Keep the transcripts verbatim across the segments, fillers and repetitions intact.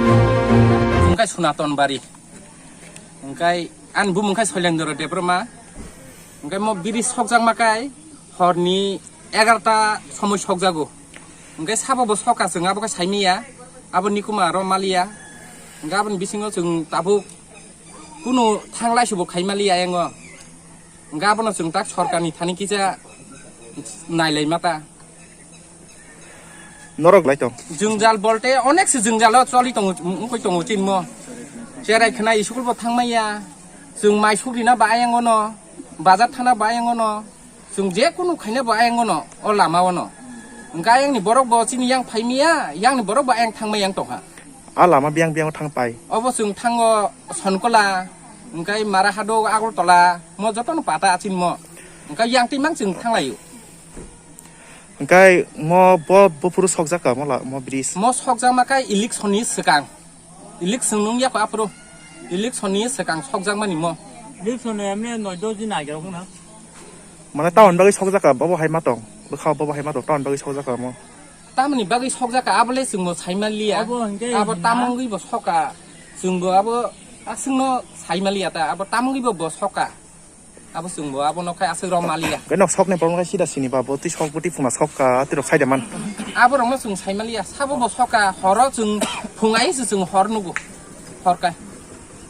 Hwnkhe Sunaton Bari. Hwnkhe ani bumung khe Soilendra Debbarma. Hwnkhe mo bridge sokjakma khe horni egarota somoi sokjago. Hwnkhe sabo bo soka chwng abo khe saimanya. Abo nikuma aro maliya. Hwnkhe aboni bisingo chwng tabuk kunu thanglai subo khaimaliya ayango. Hwnkhe abono chwng tak sorkarni thani kisa nailaima ta. Norok lai tong. Jwngjal bolte onek se jwngjalo choli tongo, wngkoi tongo chinmo. Cherai khna school bo thangmaya. Chwng mai sugrina ba ayangono, bazar thana ba ayangono. Chwng je kunu khaina ba ayangono, o lama ono. Hwnkhe ayangni borok bo chini yang phaimaya, yangni borok bo ayang thangmaya yang tongha. A lama biyang biyang thang pai. Obo chwng thango Sonkola, hwnkhe Mara Hado, Agartala, mo jotono pata achinmo. Hwnkhe yang twi mang chwng thanglaio. Hwnkhe mo bo, bo phuru sokjak ka mo la, mo bridge? Mo sokjakma khe election ni swkang. Election nung yako aphuru. Election ni swkang sokjakmani mo. Election ni emne noi dos din age rok na. Mane town bagwi sokjak ka, bobo hai ma tong. Bwkha bobo hai ma tong, town bagwi sokjak ka mo. Tamoni bagwi sokjak ka, abole chwngbo saimaliya. Abo hwnkhe Abo hwnna. Tamongwi bo soka. Chwngbo abo aswkno saimaliya ta, abo tamongwi bo bo soka. Abo chwngbo abono khai aswk rom maliya. Khe nok sokni borok khe sida sini ba, bo twi sok, bo twi phuna sok ka, twi rok saida man. Abo rokno chwng saimaliya, sabo bo soka, horo chwng phungai se chwng hor nugo. Hor kai.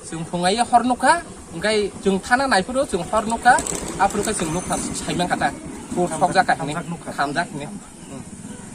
Chwng phungai hor nukha, hwnkhe chwng thana naiphuru chwng hor nukha, aphuru khe chwng nukha saimang kata. Bo sokjak ka hini, khamjak hini.